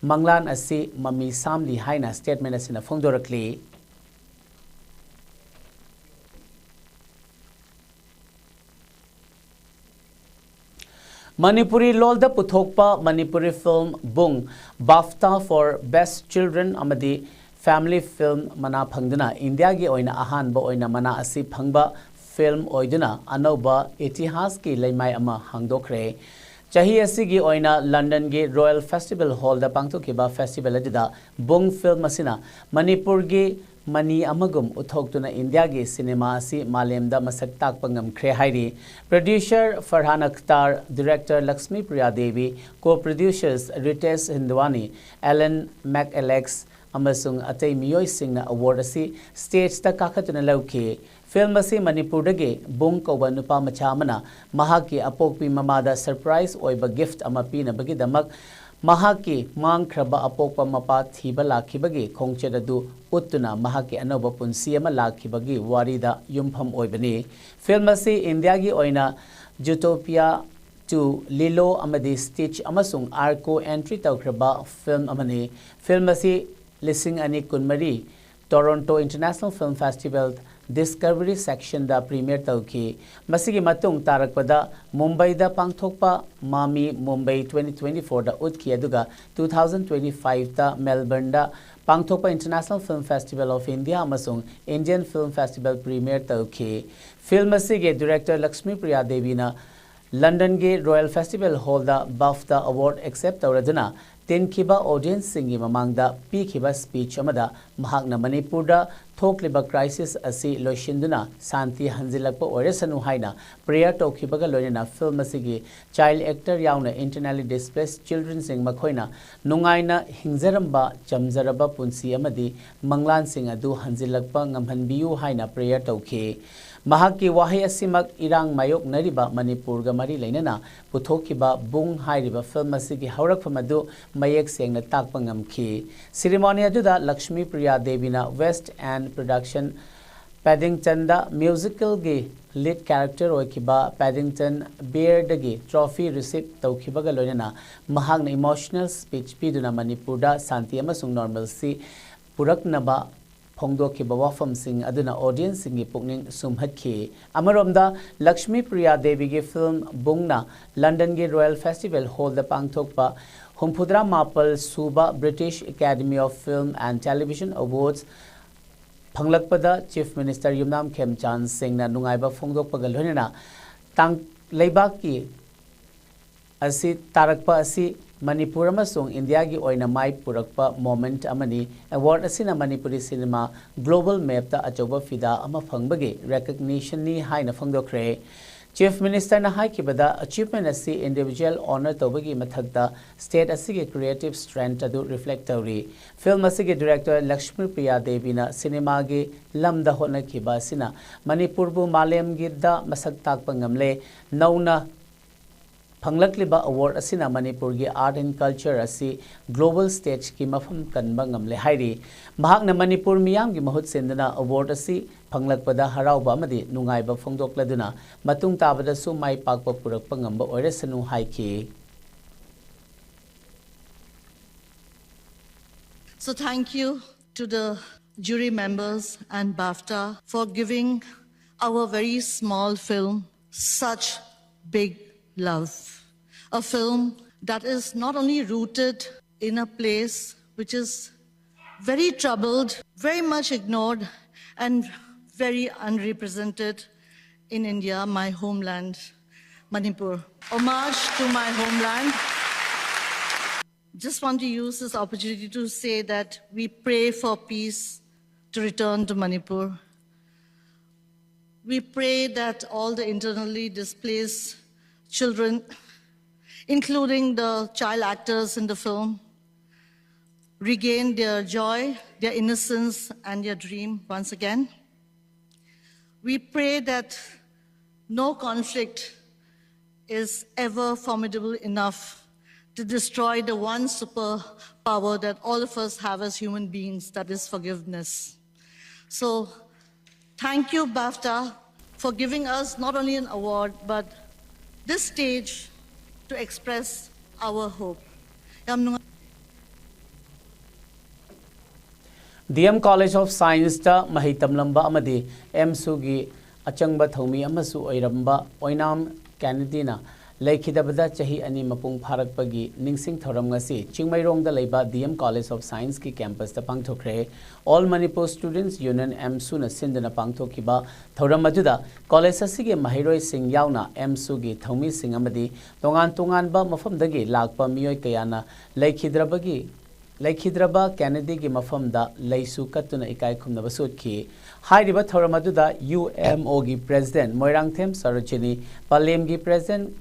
ꯃꯪꯂꯥꯟ ꯑꯁꯤ ꯃꯃꯤ ꯁꯥꯝꯂꯤ ꯍꯥꯏꯅ statement ꯑꯁꯤꯅ ꯐꯣꯡꯗꯣꯔꯛꯂꯤ꯫ ꯃꯅꯤꯄꯨꯔꯤ ꯂꯣꯜꯗ ꯄꯨꯊꯣꯛꯄ Manipuri film ꯕꯨꯡ BAFTA for Best Children ꯑꯃꯗꯤ Family Film ꯃꯅꯥ ꯐꯪꯗꯨꯅ ꯏꯟꯗꯤꯌꯥꯒꯤ ꯑꯣꯏꯅ ꯑꯍꯥꯟꯕ ꯑꯣꯏꯅ ꯃꯅꯥ ꯑꯁꯤ ꯐꯪꯕ film ꯑꯣꯏꯗꯨꯅ ꯑꯅꯧꯕ ꯏꯇꯤꯍꯥꯁꯀꯤ ꯂꯩꯃꯥꯏ ꯑꯃ ꯍꯥꯡꯗꯣꯛꯈ꯭ꯔꯦ꯫ ꯆꯍꯤ ꯑꯁꯤꯒꯤ ꯑꯣꯏꯅ ꯂꯟꯗꯟꯒꯤ ꯔꯣꯌꯦꯜ ꯐꯦꯁꯇꯤꯚꯦꯜ ꯍꯣꯜꯗ ꯄꯥꯡꯊꯣꯛꯈꯤꯕ ꯐꯦꯁꯇꯤꯚꯦꯜ ꯑꯗꯨꯗ ꯕꯨꯡ ꯐꯤꯜꯝ ꯑꯁꯤꯅ ꯃꯅꯤꯄꯨꯔꯒꯤ ꯃꯅꯤ ꯑꯃꯒꯨꯝ ꯎꯠꯊꯣꯛꯇꯨꯅ ꯏꯟꯗꯤꯌꯥꯒꯤ ꯁꯤꯅꯦꯃꯥ ꯑꯁꯤ ꯃꯥꯂꯦꯝꯗ ꯃꯁꯛ ꯇꯥꯛꯄ ꯉꯝꯈ꯭ꯔꯦ ꯍꯥꯏꯔꯤ꯫ ꯄ꯭ꯔꯣꯗ꯭ꯌꯨꯁꯔ ꯐꯔꯍꯥꯟ ꯑꯈꯇꯥꯔ, ꯗꯤꯔꯦꯛꯇꯔ ꯂꯛꯁꯃꯤ ꯄ꯭ꯔꯤꯌꯥ ꯗꯦꯕꯤ, ꯀꯣ ꯄ꯭ꯔꯣꯗ꯭ꯌꯨꯁꯔꯁ ꯔꯤꯇꯦꯁ ꯍꯤꯟꯗꯋꯥꯅꯤ, ꯑꯦꯂꯟ ꯃꯦꯛꯑꯦꯂꯦꯛꯁ ꯑꯃꯁꯨꯡ ꯑꯇꯩ ꯃꯤꯑꯣꯏꯁꯤꯡꯅ ꯑꯦꯋꯥꯔꯗ ꯑꯁꯤ ꯁ꯭ꯇꯦꯖꯇ ꯀꯥꯈꯠꯇꯨꯅ ꯂꯧꯈꯤ꯫ ꯐꯤꯜꯝ ꯑꯁꯤ ꯃꯅꯤꯄꯨꯔꯗꯒꯤ ꯕꯨꯡ ꯀꯧꯕ ꯅꯨꯄꯥ ꯃꯆꯥ ꯑꯃꯅ ꯃꯍꯥꯛꯀꯤ ꯑꯄꯣꯛꯄꯤ ꯃꯃꯥꯗ ꯁꯔꯄ꯭ꯔꯥꯏꯖ ꯑꯣꯏꯕ ꯒꯤꯐꯠ ꯑꯃ ꯄꯤꯅꯕꯒꯤꯗꯃꯛ ꯃꯍꯥꯛꯀꯤ ꯃꯥꯡꯈ꯭ꯔꯕ ꯑꯄꯣꯛꯄ ꯃꯄꯥ ꯊꯤꯕ ꯂꯥꯛꯈꯤꯕꯒꯤ ꯈꯣꯡꯆꯠ ꯑꯗꯨ ꯎꯠꯇꯨꯅ ꯃꯍꯥꯛꯀꯤ ꯑꯅꯧꯕ ꯄꯨꯟꯁꯤ ꯑꯃ ꯂꯥꯛꯈꯤꯕꯒꯤ ꯋꯥꯔꯤꯗ ꯌꯨꯝꯐꯝ ꯑꯣꯏꯕꯅꯤ꯫ ꯐꯤꯜꯝ ꯑꯁꯤ ꯏꯟꯗꯤꯌꯥꯒꯤ ꯑꯣꯏꯅ ꯖꯨꯇꯣꯄꯤꯌꯥ ꯇꯨ, ꯂꯤꯂꯣ ꯑꯃꯗꯤ ꯁ꯭ꯇꯤꯆ ꯑꯃꯁꯨꯡ ꯑꯥꯔꯀꯣ ꯑꯦꯟꯇ꯭ꯔꯤ ꯇꯧꯈ꯭ꯔꯕ ꯐꯤꯜꯝ ꯑꯃꯅꯤ꯫ ꯐꯤꯜꯝ ꯑꯁꯤ ꯂꯤꯁꯤꯡ ꯑꯅꯤ ꯀꯨꯟꯃꯔꯤ Toronto international film festival discovery ꯁꯦꯛꯁꯟꯗ ꯄ꯭ꯔꯤꯃꯤꯌꯔ ꯇꯧꯈꯤ꯫ ꯃꯁꯤꯒꯤ ꯃꯇꯨꯡ ꯇꯥꯔꯛꯄꯗ ꯃꯨꯝꯕꯩꯗ ꯄꯥꯡꯊꯣꯛꯄ ꯃꯥꯃꯤ ꯃꯨꯝꯕꯩ ꯇ꯭ꯋꯦꯟꯇꯤ ꯇ꯭ꯋꯦꯟꯇꯤ ꯐꯣꯔꯗ ꯎꯠꯈꯤ, ꯑꯗꯨꯒ ꯇꯨ ꯊꯥꯎꯖꯟ ꯇ꯭ꯋꯦꯟꯇꯤ ꯐꯥꯏꯚꯇ ꯃꯦꯜꯕꯔꯟꯗ ꯄꯥꯡꯊꯣꯛꯄ international film festival of India ꯑꯃꯁꯨꯡ ꯏꯟꯗꯤꯌꯟ ꯐꯤꯜꯝ ꯐꯦꯁꯇꯤꯚꯦꯜ ꯄ꯭ꯔꯤꯃꯤꯌꯔ ꯇꯧꯈꯤ꯫ ꯐꯤꯜꯝ ꯑꯁꯤꯒꯤ ꯗꯤꯔꯦꯛꯇꯔ ꯂꯛꯁꯃꯤ ꯄ꯭ꯔꯤꯌꯥ ꯗꯦꯕꯤꯅ ꯂꯟꯗꯟꯒꯤ royal festival hall BAFTA award accept ꯇꯧꯔꯗꯨꯅ ꯇꯤꯟꯈꯤꯕ ꯑꯣꯗꯤꯌꯟꯁꯁꯤꯡꯒꯤ ꯃꯃꯥꯡꯗ ꯄꯤꯈꯤꯕ ꯁ꯭ꯄꯤꯆ ꯑꯃꯗ ꯃꯍꯥꯛꯅ ꯃꯅꯤꯄꯨꯔꯗ ꯊꯣꯛꯂꯤꯕ ꯀ꯭ꯔꯥꯏꯁꯤꯁ ꯑꯁꯤ ꯂꯣꯏꯁꯤꯟꯗꯨꯅ ꯁꯥꯟꯇꯤ ꯍꯟꯖꯤꯜꯂꯛꯄ ꯑꯣꯏꯔꯁꯅꯨ ꯍꯥꯏꯅ ꯄ꯭ꯔꯦꯌꯔ ꯇꯧꯈꯤꯕꯒ ꯂꯣꯏꯅꯅ ꯐꯤꯜꯝ ꯑꯁꯤꯒꯤ ꯆꯥꯏꯜꯗ ꯑꯦꯛꯇꯔ ꯌꯥꯎꯅ ꯏꯟꯇꯔꯅꯦꯂꯤ ꯗꯤꯁꯄ꯭ꯂꯦꯁ ꯆꯤꯜꯗ꯭ꯔꯦꯟꯁꯤꯡ ꯃꯈꯣꯏꯅ ꯅꯨꯡꯉꯥꯏꯅ ꯍꯤꯡꯖꯔꯝꯕ ꯆꯝꯖꯔꯕ ꯄꯨꯟꯁꯤ ꯑꯃꯗꯤ ꯃꯪꯂꯥꯟꯁꯤꯡ ꯑꯗꯨ ꯍꯟꯖꯤꯜꯂꯛꯄ ꯉꯝꯍꯟꯕꯤꯌꯨ ꯍꯥꯏꯅ ꯄ꯭ꯔꯦꯌꯔ ꯇꯧꯈꯤ꯫ ꯃꯍꯥꯛꯀꯤ ꯋꯥꯍꯩ ꯑꯁꯤꯃꯛ ꯏꯔꯥꯡ ꯃꯥꯌꯣꯛꯅꯔꯤꯕ ꯃꯅꯤꯄꯨꯔꯒ ꯃꯔꯤ ꯂꯩꯅꯅ ꯄꯨꯊꯣꯛꯈꯤꯕ ꯕꯨꯡ ꯍꯥꯏꯔꯤꯕ ꯐꯤꯜꯝ ꯑꯁꯤꯒꯤ ꯍꯧꯔꯛꯐꯝ ꯑꯗꯨ ꯃꯌꯦꯛ ꯁꯦꯡꯅ ꯇꯥꯛꯄ ꯉꯝꯈꯤ꯫ ꯁꯤꯔꯤꯃꯣꯅꯤ ꯑꯗꯨꯗ ꯂꯛꯁꯃꯤ ꯄ꯭ꯔꯤꯌꯥ ꯗꯦꯕꯤꯅ ꯋꯦꯁ ꯑꯦꯟ ꯄ꯭ꯔꯣꯗꯛꯁꯟ ꯄꯦꯗꯤꯡꯇꯟꯗ ꯃ꯭ꯌꯨꯖꯤꯀꯦꯜꯒꯤ ꯂꯤꯗ ꯀꯦꯔꯦꯛꯇꯔ ꯑꯣꯏꯈꯤꯕ ꯄꯦꯗꯤꯡꯇꯟ ꯕꯤꯌꯔꯗꯒꯤ ꯇ꯭ꯔꯣꯐꯤ ꯔꯤꯁꯤꯞ ꯇꯧꯈꯤꯕꯒ ꯂꯣꯏꯅꯅ ꯃꯍꯥꯛꯅ ꯏꯃꯣꯁꯅꯦꯜ ꯁ꯭ꯄꯤꯆ ꯄꯤꯗꯨꯅ ꯃꯅꯤꯄꯨꯔꯗ ꯁꯥꯟꯇꯤ ꯑꯃꯁꯨꯡ ꯅꯣꯔꯃꯦꯜꯁꯤ ꯄꯨꯔꯛꯅꯕ ꯐꯣꯡꯗꯣꯛꯈꯤꯕ ꯋꯥꯐꯝꯁꯤꯡ ꯑꯗꯨꯅ ꯑꯣꯗꯤꯌꯟꯁꯁꯤꯡꯒꯤ ꯄꯨꯛꯅꯤꯡ ꯁꯨꯝꯍꯠꯈꯤ꯫ ꯑꯃꯔꯣꯝꯗ, ꯂꯛꯁꯃꯤ ꯄ꯭ꯔꯤꯌꯥ ꯗꯦꯕꯤꯒꯤ ꯐꯤꯜꯝ ꯕꯨꯡꯅ ꯂꯟꯗꯟꯒꯤ ꯔꯣꯌꯦꯜ ꯐꯦꯁꯇꯤꯚꯦꯜ ꯍꯣꯜꯗ ꯄꯥꯡꯊꯣꯛꯄ ꯍꯨꯝꯐꯨꯇꯔꯥ ꯃꯥꯄꯜ ꯁꯨꯕ British academy of film and television awards ꯐꯪꯂꯛꯄꯗ ꯆꯤꯐ ꯃꯤꯅꯤꯁꯇꯔ ꯌꯨꯝꯅꯥꯝ ꯈꯦꯝꯆꯥꯟ ꯁꯤꯡꯅ ꯅꯨꯡꯉꯥꯏꯕ ꯐꯣꯡꯗꯣꯛꯄꯒ ꯂꯣꯏꯅꯅ ꯇꯥꯡ-, ꯂꯩꯕꯥꯛꯀꯤ ꯑꯁꯤ ꯇꯥꯔꯛꯄ ꯑꯁꯤ ꯃꯅꯤꯄꯨꯔ ꯑꯃꯁꯨꯡ ꯏꯟꯗꯤꯌꯥꯒꯤ ꯑꯣꯏꯅ ꯃꯥꯏ ꯄꯨꯔꯛꯄ ꯃꯣꯃꯦꯟꯠ ꯑꯃꯅꯤ꯫ ꯑꯦꯋꯥꯔꯗ ꯑꯁꯤꯅ ꯃꯅꯤꯄꯨꯔꯤ ꯁꯤꯅꯦꯃꯥ ꯒ꯭ꯂꯣꯕꯜ ꯃꯦꯞꯇ ꯑꯆꯧꯕ ꯐꯤꯗꯥ ꯑꯃ ꯐꯪꯕꯒꯤ ꯔꯦꯀꯒꯅꯤꯁꯟꯅꯤ ꯍꯥꯏꯅ ꯐꯣꯡꯗꯣꯛꯈ꯭ꯔꯦ꯫ ꯆꯤꯐ ꯃꯤꯅꯤꯁꯇꯔꯅ ꯍꯥꯏꯈꯤꯕꯗ, ꯑꯆꯤꯚꯃꯦꯟꯠ ꯑꯁꯤ ꯏꯟꯗꯤꯚꯤꯖꯨꯋꯦꯜ ꯑꯣꯅꯔ ꯇꯧꯕꯒꯤ ꯃꯊꯛꯇ ꯁ꯭ꯇꯦꯠ ꯑꯁꯤꯒꯤ ꯀ꯭ꯔꯤꯌꯦꯇꯤꯚ ꯁ꯭ꯇ꯭ꯔꯦꯡꯊ ꯑꯗꯨ ꯔꯤꯐ꯭ꯂꯦꯛ ꯇꯧꯔꯤ꯫ ꯐꯤꯜꯝ ꯑꯁꯤꯒꯤ ꯗꯤꯔꯦꯛꯇꯔ ꯂꯛꯁꯃꯤ ꯄ꯭ꯔꯤꯌꯥ ꯗꯦꯕꯤꯅ ꯁꯤꯅꯦꯃꯥꯒꯤ ꯂꯝꯗ ꯍꯣꯠꯅꯈꯤꯕ ꯑꯁꯤꯅ ꯃꯅꯤꯄꯨꯔꯕꯨ ꯃꯥꯂꯦꯝꯒꯤꯗ ꯃꯁꯛ ꯇꯥꯛꯄ ꯉꯝꯂꯦ꯫ ꯅꯧꯅ ꯐꯪꯂꯛꯂꯤꯕ ꯑꯦꯋꯥꯔꯗ ꯑꯁꯤꯅ ꯃꯅꯤꯄꯨꯔꯒꯤ ꯑꯥꯔꯠ ꯑꯦꯟ ꯀꯜꯆꯔ ꯑꯁꯤ ꯒ꯭ꯂꯣꯕꯜ ꯁ꯭ꯇꯦꯖꯀꯤ ꯃꯐꯝ ꯀꯟꯕ ꯉꯝꯂꯦ ꯍꯥꯏꯔꯤ꯫ ꯃꯍꯥꯛꯅ ꯃꯅꯤꯄꯨꯔ ꯃꯤꯌꯥꯝꯒꯤ ꯃꯍꯨꯠ ꯁꯤꯟꯗꯨꯅ ꯑꯦꯋꯥꯔꯗ ꯑꯁꯤ ꯐꯪꯂꯛꯄꯗ ꯍꯔꯥꯎꯕ ꯑꯃꯗꯤ ꯅꯨꯡꯉꯥꯏꯕ ꯐꯣꯡꯗꯣꯛꯂꯗꯨꯅ ꯃꯇꯨꯡ ꯇꯥꯕꯗꯁꯨ ꯃꯥꯏ ꯄꯥꯛꯄ ꯄꯨꯔꯛꯄ ꯉꯝꯕ ꯑꯣꯏꯔꯁꯅꯨ ꯍꯥꯏꯈꯤ꯫ So thank you to the jury members and BAFTA for giving our very small film such big love. A film that is not only rooted in a place which is very troubled, very much ignored, and very unrepresented in India, my homeland, Manipur. Homage to my homeland. Just want to use this opportunity to say that we pray for peace to return to Manipur. We pray that all the internally displaced children, including the child actors in the film, regain their joy, their innocence, and their dream once again. We pray that no conflict is ever formidable enough to destroy the one superpower that all of us have as human beings, that is forgiveness. So, thank you, BAFTA, for giving us not only an award, but this stage to express our hope. ꯌꯥꯝ ꯅꯨꯡꯉꯥꯏ꯫ D M college of ꯁꯥꯏꯟꯁꯇ ꯃꯍꯩ ꯇꯝꯂꯝꯕ ꯑꯃꯗꯤ ꯑꯦꯝꯁꯨꯒꯤ ꯑꯆꯪꯕ ꯊꯧꯃꯤ ꯑꯃꯁꯨ ꯑꯣꯏꯔꯝꯕ ꯑꯣꯏꯅꯥꯝ ꯀꯦꯅꯦꯗꯤꯅ ꯂꯩꯈꯤꯗꯕꯗ ꯆꯍꯤ ꯑꯅꯤ ꯃꯄꯨꯡ ꯐꯥꯔꯛꯄꯒꯤ ꯅꯤꯡꯁꯤꯡ ꯊꯧꯔꯝ ꯉꯁꯤ ꯆꯤꯡꯃꯩꯔꯣꯡꯗ ꯂꯩꯕ D M College of Scienceꯀꯤ campusꯇ ꯄꯥꯡꯊꯣꯛꯈ꯭ꯔꯦ꯫ All Manipur Students Union, AMSUꯅ ꯁꯤꯟꯗꯨꯅ ꯄꯥꯡꯊꯣꯛꯈꯤꯕ ꯊꯧꯔꯝ ꯑꯗꯨꯗ college ꯑꯁꯤꯒꯤ ꯃꯍꯩꯔꯣꯏꯁꯤꯡ ꯌꯥꯎꯅ AMSUꯒꯤ ꯊꯧꯃꯤꯁꯤꯡ ꯑꯃꯗꯤ ꯇꯣꯉꯥꯟ ꯇꯣꯉꯥꯟꯕ ꯃꯐꯝꯗꯒꯤ ꯂꯥꯛꯄ ꯃꯤꯑꯣꯏ ꯀꯌꯥꯅ ꯂꯩꯈꯤꯗ꯭ꯔꯕꯒꯤ ꯂꯩꯈꯤꯗ꯭ꯔꯕ ꯀꯦꯅꯦꯗꯤꯒꯤ ꯃꯐꯝꯗ ꯂꯩꯁꯨ ꯀꯠꯇꯨꯅ ꯏꯀꯥꯏ ꯈꯨꯝꯅꯕꯁꯨ ꯎꯠꯈꯤ꯫ ꯍꯥꯏꯔꯤꯕ ꯊꯧꯔꯝ ꯑꯗꯨꯗ UMOꯒꯤ President ꯃꯣꯏꯔꯥꯡꯊꯦꯝ ꯁꯔꯣꯖꯤꯅꯤ, ꯄꯂꯦꯝꯒꯤ President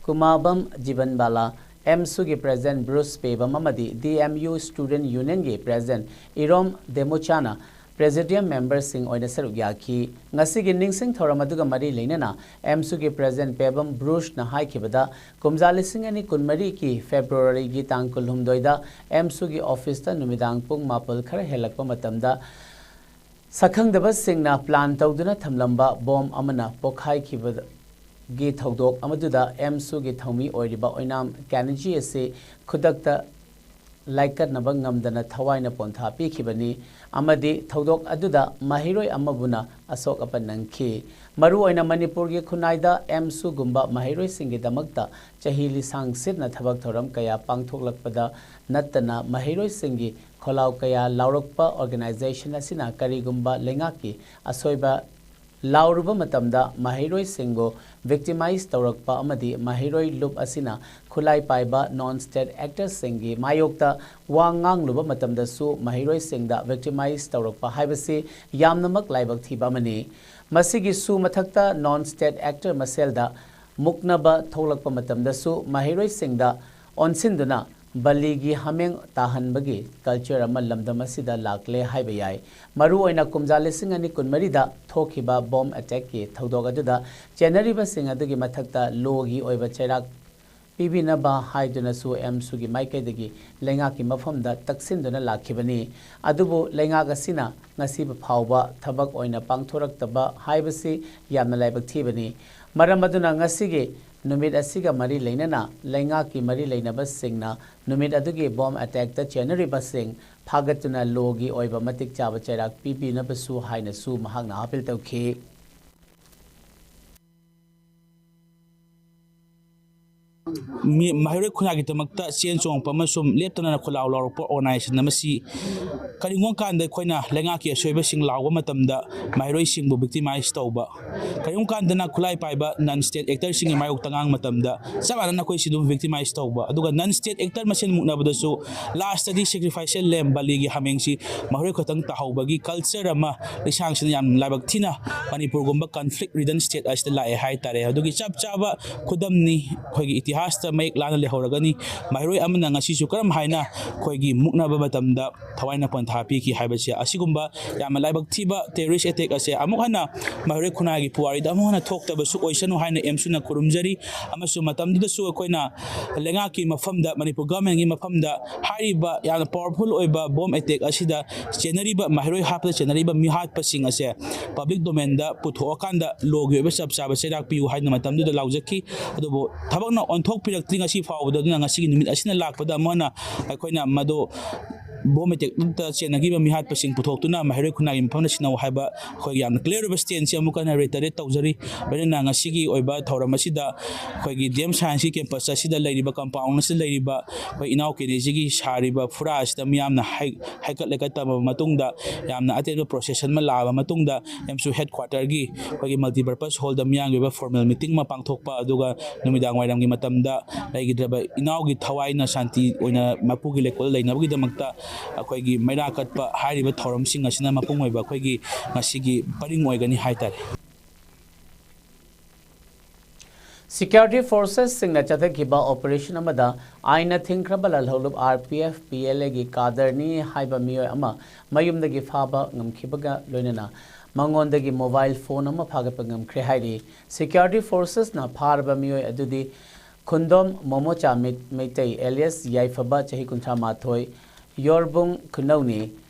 ꯀꯨꯃꯥꯕꯝ ꯖꯤꯕꯟꯕꯥꯂꯥ, AMSUꯒꯤ President ꯕ꯭ꯔꯨꯁ ꯄꯦꯕꯝ ꯑꯃꯗꯤ DMU Student Unionꯒꯤ President ꯏꯔꯣꯝ ꯗꯦꯃꯣꯆꯥꯅ Presidium memberꯁꯤꯡ ꯑꯣꯏꯅ ꯁꯔꯨꯛ ꯌꯥꯈꯤ꯫ ꯉꯁꯤꯒꯤ ꯅꯤꯡꯁꯤꯡ ꯊꯧꯔꯝ ꯑꯗꯨꯒ ꯃꯔꯤ ꯂꯩꯅꯅ AMSUꯒꯤ President ꯄꯦꯕꯝ ꯕ꯭ꯔꯨꯁꯅ ꯍꯥꯏꯈꯤꯕꯗ, ꯀꯨꯝꯖꯥ ꯂꯤꯁꯤꯡ ꯑꯅꯤ ꯀꯨꯟꯃꯔꯤꯒꯤ Februaryꯒꯤ ꯇꯥꯡ ꯀꯨꯟꯍꯨꯝꯗꯣꯏꯗ AMSUꯒꯤ officeꯇ ꯅꯨꯃꯤꯗꯥꯡ ꯄꯨꯡ ꯃꯥꯄꯜ ꯈꯔ ꯍꯦꯜꯂꯛꯄ ꯃꯇꯝꯗ ꯁꯛꯈꯪꯗꯕꯁꯤꯡꯅ plan ꯇꯧꯗꯨꯅ ꯊꯝꯂꯝꯕ bomb ꯑꯃꯅ ꯄꯣꯈꯥꯏꯈꯤꯕꯒꯤ ꯊꯧꯗꯣꯛ ꯑꯃꯗꯨꯗ AMSUꯒꯤ ꯊꯧꯃꯤ ꯑꯣꯏꯔꯤꯕ ꯑꯣꯏꯅꯥꯝ ꯀꯦꯅꯔꯖꯤ ꯑꯁꯤ ꯈꯨꯗꯛꯇ ꯂꯥꯏꯀꯠꯅꯕ ꯉꯝꯗꯅ ꯊꯋꯥꯏꯅ ꯄꯣꯟꯊꯥ ꯄꯤꯈꯤꯕꯅꯤ ꯑꯃꯗꯤ ꯊꯧꯗꯣꯛ ꯑꯗꯨꯗ ꯃꯍꯩꯔꯣꯏ ꯑꯃꯕꯨꯅ ꯑꯁꯣꯛ ꯑꯄꯟ ꯅꯪꯈꯤ꯫ ꯃꯔꯨꯑꯣꯏꯅ ꯃꯅꯤꯄꯨꯔꯒꯤ ꯈꯨꯟꯅꯥꯏꯗ AMSUꯒꯨꯝꯕ ꯃꯍꯩꯔꯣꯏꯁꯤꯡꯒꯤꯗꯃꯛꯇ ꯆꯍꯤ ꯂꯤꯁꯥꯡ ꯁꯤꯠꯅ ꯊꯕꯛ ꯊꯧꯔꯝ ꯀꯌꯥ ꯄꯥꯡꯊꯣꯛꯂꯛꯄꯗ ꯅꯠꯇꯅ ꯃꯍꯩꯔꯣꯏꯁꯤꯡꯒꯤ ꯈꯣꯜꯂꯥꯎ ꯀꯌꯥ ꯂꯥꯎꯔꯛꯄ organization ꯑꯁꯤꯅ ꯀꯔꯤꯒꯨꯝꯕ ꯂꯩꯉꯥꯛꯀꯤ ꯑꯁꯣꯏꯕ ꯂꯥꯎꯔꯨꯕ ꯃꯇꯝꯗ ꯃꯍꯩꯔꯣꯏꯁꯤꯡꯕꯨ victimize ꯇꯧꯔꯛꯄ ꯑꯃꯗꯤ ꯃꯍꯩꯔꯣꯏ ꯂꯨꯞ ꯑꯁꯤꯅ ꯈꯨꯠꯂꯥꯏ ꯄꯥꯏꯕ non state actorꯁꯤꯡꯒꯤ ꯃꯥꯌꯣꯛꯇ ꯋꯥ ꯉꯥꯡꯂꯨꯕ ꯃꯇꯝꯗꯁꯨ ꯃꯍꯩꯔꯣꯏꯁꯤꯡꯗ victimize ꯇꯧꯔꯛꯄ ꯍꯥꯏꯕꯁꯤ ꯌꯥꯝꯅꯃꯛ ꯂꯥꯏꯕꯛ ꯊꯤꯕ ꯑꯃꯅꯤ꯫ ꯃꯁꯤꯒꯤꯁꯨ ꯃꯊꯛꯇ non state actor ꯃꯁꯦꯜꯗ ꯃꯨꯛꯅꯕ ꯊꯣꯛꯂꯛꯄ ꯃꯇꯝꯗꯁꯨ ꯃꯍꯩꯔꯣꯏꯁꯤꯡꯗ ꯑꯣꯟꯁꯤꯟꯗꯨꯅ ꯕꯂꯤꯒꯤ ꯍꯥꯃꯦꯡ ꯇꯥꯍꯟꯕꯒꯤ culture ꯑꯃ ꯂꯝꯗꯝ ꯑꯁꯤꯗ ꯂꯥꯛꯂꯦ ꯍꯥꯏꯕ ꯌꯥꯏ꯫ ꯃꯔꯨꯑꯣꯏꯅ ꯀꯨꯝꯖꯥ ꯂꯤꯁꯤꯡ ꯑꯅꯤ ꯀꯨꯟꯃꯔꯤꯗ ꯊꯣꯛꯈꯤꯕ bomb attackꯀꯤ ꯊꯧꯗꯣꯛ ꯑꯗꯨꯗ ꯆꯦꯟꯅꯔꯤꯕꯁꯤꯡ ꯑꯗꯨꯒꯤ ꯃꯊꯛꯇ lawꯒꯤ ꯑꯣꯏꯕ ꯆꯩꯔꯥꯛ ꯄꯤꯕꯤꯅꯕ ꯍꯥꯏꯗꯨꯅꯁꯨ AMSUꯒꯤ ꯃꯥꯏꯀꯩꯗꯒꯤ ꯂꯩꯉꯥꯛꯀꯤ ꯃꯐꯝꯗ ꯇꯛꯁꯤꯟꯗꯨꯅ ꯂꯥꯛꯈꯤꯕꯅꯤ꯫ ꯑꯗꯨꯕꯨ ꯂꯩꯉꯥꯛ ꯑꯁꯤꯅ ꯉꯁꯤ ꯐꯥꯎꯕ ꯊꯕꯛ ꯑꯣꯏꯅ ꯄꯥꯡꯊꯣꯔꯛꯇꯕ ꯍꯥꯏꯕꯁꯤ ꯌꯥꯝꯅ ꯂꯥꯏꯕꯛ ꯊꯤꯕꯅꯤ꯫ ꯃꯔꯝ ꯑꯗꯨꯅ ꯉꯁꯤꯒꯤ ꯅꯨꯃꯤꯠ ꯑꯁꯤꯒ ꯃꯔꯤ ꯂꯩꯅꯅ ꯂꯩꯉꯥꯛꯀꯤ ꯃꯔꯤ ꯂꯩꯅꯕꯁꯤꯡꯅ ꯅꯨꯃꯤꯠ ꯑꯗꯨꯒꯤ bomb attackꯇ ꯆꯦꯟꯅꯔꯤꯕꯁꯤꯡ ꯐꯥꯒꯠꯇꯨꯅ lawꯒꯤ ꯑꯣꯏꯕ ꯃꯇꯤꯛ ꯆꯥꯕ ꯆꯩꯔꯥꯛ ꯄꯤꯕꯤꯅꯕꯁꯨ ꯍꯥꯏꯅꯁꯨ ꯃꯍꯥꯛꯅ appeal ꯇꯧꯈꯤ꯫ ꯃꯍꯩꯔꯣꯏ ꯈꯨꯟꯅꯥꯏꯒꯤꯗꯃꯛꯇ ꯆꯦꯟ ꯆꯣꯡꯉꯛꯄ ꯑꯃꯁꯨꯡ ꯂꯦꯞꯇꯅ ꯈꯣꯜꯂꯥꯎ ꯂꯥꯎꯔꯛꯄ ꯑꯣꯔꯒꯅꯥꯏꯖꯦꯁꯟ ꯑꯃꯁꯤ ꯀꯔꯤꯒꯨꯝꯕ ꯀꯥꯟꯗ ꯑꯩꯈꯣꯏꯅ ꯂꯩꯉꯥꯛꯀꯤ ꯑꯁꯣꯏꯕꯁꯤꯡ ꯂꯥꯎꯕ ꯃꯇꯝꯗ ꯃꯍꯩꯔꯣꯏꯁꯤꯡꯕꯨ ꯕꯤꯛꯇꯤꯃꯥꯏꯁ ꯇꯧꯕ, ꯀꯔꯤꯒꯨꯝꯕ ꯀꯥꯟꯗꯅ ꯈꯨꯠꯂꯥꯏ ꯄꯥꯏꯕ ꯅꯟ ꯁ꯭ꯇꯦꯠ ꯑꯦꯛꯇꯔꯁꯤꯡꯒꯤ ꯃꯥꯌꯣꯛꯇ ꯉꯥꯡꯕ ꯃꯇꯝꯗ ꯆꯞ ꯃꯥꯟꯅꯅ ꯑꯩꯈꯣꯏꯁꯨ ꯑꯗꯨꯝ ꯕꯤꯛꯇꯤꯃꯥꯏꯁ ꯇꯧꯕ, ꯑꯗꯨꯒ ꯅꯟ ꯁ꯭ꯇꯦꯠ ꯑꯦꯛꯇꯔ ꯃꯁꯦꯟ ꯃꯨꯛꯅꯕꯗꯁꯨ ꯂꯥꯁꯇꯗꯤ ꯁꯦꯀ꯭ꯔꯤꯐꯥꯏꯁꯦꯜ ꯂꯦꯝ ꯕꯂꯤꯒꯤ ꯍꯥꯃꯦꯡꯁꯤ ꯃꯈꯣꯏ ꯈꯛꯇꯪ ꯇꯥꯍꯧꯕꯒꯤ ꯀꯜꯆꯔ ꯑꯃ ꯂꯩꯁꯥꯡꯁꯤꯅ ꯌꯥꯝ ꯂꯥꯏꯕꯛ ꯊꯤꯅ ꯃꯅꯤꯄꯨꯔꯒꯨꯝꯕ ꯀꯟꯐ꯭ꯂꯤꯛ ꯔꯤꯗꯟ ꯁ꯭ꯇꯦꯠ ꯑꯁꯤꯗ ꯂꯥꯛꯑꯦ ꯍꯥꯏꯇꯥꯔꯦ꯫ ꯑꯗꯨꯒꯤ ꯆꯞ ꯆꯥꯕ ꯈꯨꯗꯝꯅꯤ ꯑꯩꯈꯣꯏꯒꯤ ꯏꯇꯤꯍꯥꯁꯇ ꯃꯌꯦꯛ ꯂꯥꯅ ꯂꯩꯍꯧꯔꯒꯅꯤ꯫ ꯃꯍꯩꯔꯣꯏ ꯑꯃꯅ ꯉꯁꯤꯁꯨ ꯀꯔꯝ ꯍꯥꯏꯅ ꯑꯩꯈꯣꯏꯒꯤ ꯃꯨꯛꯅꯕ ꯃꯇꯝꯗ ꯊꯋꯥꯏꯅ ꯄꯣꯟꯊꯥ ꯄꯤꯈꯤ ꯍꯥꯏꯕꯁꯦ꯫ ꯑꯁꯤꯒꯨꯝꯕ ꯌꯥꯝꯅ ꯂꯥꯏꯕꯛ ꯊꯤꯕ ꯇꯦꯔꯣꯔꯤꯁ ꯑꯦꯇꯦꯛ ꯑꯁꯦ ꯑꯃꯨꯛ ꯍꯟꯅ ꯃꯍꯩꯔꯣꯏ ꯈꯨꯟꯅꯥꯏꯒꯤ ꯄꯨꯋꯥꯔꯤꯗ ꯑꯃꯨꯛ ꯍꯟꯅ ꯊꯣꯛꯇꯕꯁꯨ ꯑꯣꯏꯁꯅꯨ ꯍꯥꯏꯅ ꯑꯦꯝꯁꯨꯅ ꯈꯨꯔꯨꯝꯖꯔꯤ꯫ ꯑꯃꯁꯨꯡ ꯃꯇꯝꯗꯨꯗꯁꯨ ꯑꯩꯈꯣꯏꯅ ꯂꯩꯉꯥꯛꯀꯤ ꯃꯐꯝꯗ, ꯃꯅꯤꯄꯨꯔ ꯒꯚꯔꯟꯃꯦꯟꯒꯤ ꯃꯐꯝꯗ ꯍꯥꯏꯔꯤꯕ ꯌꯥꯝꯅ ꯄꯥꯋꯔꯐꯨꯜ ꯑꯣꯏꯕ ꯕꯣꯝ ꯑꯦꯇꯦꯛ ꯑꯁꯤꯗ ꯆꯦꯟꯅꯔꯤꯕ, ꯃꯍꯩꯔꯣꯏ ꯍꯥꯠꯄꯗ ꯆꯦꯟꯅꯔꯤꯕ ꯃꯤꯍꯥꯠꯄꯁꯤꯡ ꯑꯁꯦ ꯄꯕ꯭ꯂꯤꯛ ꯗꯣꯃꯦꯟꯗ ꯄꯨꯊꯣꯛꯑꯀꯥꯟꯗ ꯂꯣꯒꯤ ꯑꯣꯏꯕ ꯆꯞ ꯆꯥꯕ ꯆꯩꯔꯥꯛ ꯄꯤꯌꯨ ꯍꯥꯏꯗꯨꯅ ꯃꯇꯝꯗꯨꯗ ꯂꯥꯎꯖꯈꯤ꯫ ꯑꯗꯨꯕꯨ ꯊꯕꯛꯅ ꯑꯣꯟꯊꯣꯛꯄꯤꯔꯛꯇ꯭ꯔꯤ ꯉꯁꯤ ꯐꯥꯎꯕꯗ꯫ ꯑꯗꯨꯅ ꯉꯁꯤꯒꯤ ꯅꯨꯃꯤꯠ ꯑꯁꯤꯅ ꯂꯥꯛꯄꯗ ꯑꯃꯨꯛ ꯍꯟꯅ ꯑꯩꯈꯣꯏꯅ ꯃꯗꯨ ꯕꯣꯝ ꯑꯦꯇꯦꯛꯇ ꯆꯦꯟꯅꯈꯤꯕ ꯃꯤꯍꯥꯠꯄꯁꯤꯡ ꯄꯨꯊꯣꯛꯇꯨꯅ ꯃꯍꯩꯔꯣꯏ ꯈꯨꯟꯅꯥꯏꯒꯤ ꯃꯐꯝꯗ ꯁꯤꯟꯅꯧ ꯍꯥꯏꯕ ꯑꯩꯈꯣꯏꯒꯤ ꯌꯥꯝꯅ ꯀ꯭ꯂꯤꯌꯥꯔ ꯑꯣꯏꯕ ꯁ꯭ꯇꯦꯟꯁꯤ ꯑꯃꯨꯛ ꯍꯟꯅ ꯔꯤꯇꯔꯦꯠ ꯇꯧꯖꯔꯤ꯫ ꯂꯣꯏꯅꯅ ꯉꯁꯤꯒꯤ ꯑꯣꯏꯕ ꯊꯧꯔꯝ ꯑꯁꯤꯗ ꯑꯩꯈꯣꯏꯒꯤ ꯗꯤ ꯑꯦꯝ ꯁꯥꯏꯟꯁꯀꯤ ꯀꯦꯝꯄꯁ ꯑꯁꯤꯗ ꯂꯩꯔꯤꯕ, ꯀꯝꯄꯥꯎꯟ ꯑꯁꯤꯗ ꯂꯩꯔꯤꯕ ꯑꯩꯈꯣꯏ ꯏꯅꯥꯎ ꯀꯦꯅꯦꯖꯤꯒꯤ ꯁꯥꯔꯤꯕ ꯐꯨꯔꯥ ꯑꯁꯤꯗ ꯃꯤꯌꯥꯝꯅ ꯍꯩ-, ꯍꯩꯀꯠ ꯂꯩꯀꯠ ꯇꯝꯃꯕ ꯃꯇꯨꯡꯗ, ꯌꯥꯝꯅ ꯑꯇꯦꯟꯕ ꯄ꯭ꯔꯣꯁꯦꯁꯟ ꯑꯃ ꯂꯥꯛꯑꯕ ꯃꯇꯨꯡꯗ, ꯑꯦꯝꯁꯨ ꯍꯦꯗ ꯀ꯭ꯋꯥꯇꯔꯒꯤ ꯑꯩꯈꯣꯏꯒꯤ ꯃꯜꯇꯤꯄꯔꯄꯁ ꯍꯣꯜꯗ ꯃꯤꯌꯥꯝꯒꯤ ꯑꯣꯏꯕ ꯐꯣꯔꯃꯦꯜ ꯃꯤꯇꯤꯡ ꯑꯃ ꯄꯥꯡꯊꯣꯛꯄ, ꯑꯗꯨꯒ ꯅꯨꯃꯤꯗꯥꯡ ꯋꯥꯏꯔꯝꯒꯤ ꯃꯇꯝꯗ ꯂꯩꯈꯤꯗ꯭ꯔꯕ ꯏꯅꯥꯎꯒꯤ ꯊꯋꯥꯏꯅ ꯁꯥꯟꯇꯤ ꯑꯣꯏꯅ ꯃꯄꯨꯒꯤ ꯂꯩꯀꯣꯜꯗ ꯂꯩꯅꯕꯒꯤꯗꯃꯛꯇ ꯑꯩꯈꯣꯏꯒꯤ ꯃꯩꯔꯥ ꯀꯠꯄ ꯍꯥꯏꯔꯤꯕ ꯊꯧꯔꯝꯁꯤꯡ ꯑꯁꯤꯅ ꯃꯄꯨꯡ ꯑꯣꯏꯕ ꯑꯩꯈꯣꯏꯒꯤ ꯉꯁꯤꯒꯤ ꯄꯔꯤꯡ ꯑꯣꯏꯒꯅꯤ ꯍꯥꯏꯇꯥꯔꯦ꯫ ꯁꯤꯀ꯭ꯌꯨꯔꯤꯇꯤ ꯐꯣꯔꯁꯦꯁꯁꯤꯡꯅ ꯆꯠꯊꯈꯤꯕ ꯑꯣꯄꯔꯦꯁꯟ ꯑꯃꯗ ꯑꯥꯏꯟꯅ ꯊꯤꯡꯈ꯭ꯔꯕ Lalhoulup R P F, P L ꯑꯦꯒꯤ ꯀꯥꯗꯔꯅꯤ ꯍꯥꯏꯕ ꯃꯤꯑꯣꯏ ꯑꯃ ꯃꯌꯨꯝꯗꯒꯤ ꯐꯥꯕ ꯉꯝꯈꯤꯕꯒ ꯂꯣꯏꯅꯅ ꯃꯉꯣꯟꯗꯒꯤ ꯃꯣꯕꯥꯏꯜ ꯐꯣꯟ ꯑꯃ ꯐꯥꯒꯠꯄ ꯉꯝꯈ꯭ꯔꯦ ꯍꯥꯏꯔꯤ꯫ ꯁꯤꯀ꯭ꯌꯨꯔꯤꯇꯤ ꯐꯣꯔꯁꯦꯁꯅ ꯐꯥꯔꯕ ꯃꯤꯑꯣꯏ ꯑꯗꯨꯗꯤ ꯈꯨꯟꯗꯣꯝ ꯃꯣꯃꯣꯆꯥ ꯃꯩ-, ꯃꯩꯇꯩ ꯑꯦꯂꯤꯌꯁ ꯌꯥꯏꯐꯕ, ꯆꯍꯤ ꯀꯨꯟꯊ꯭ꯔꯥ ꯃꯥꯊꯣꯏ, ꯌꯣꯔꯕꯨꯡ ꯈꯨꯅꯧꯅꯤ꯫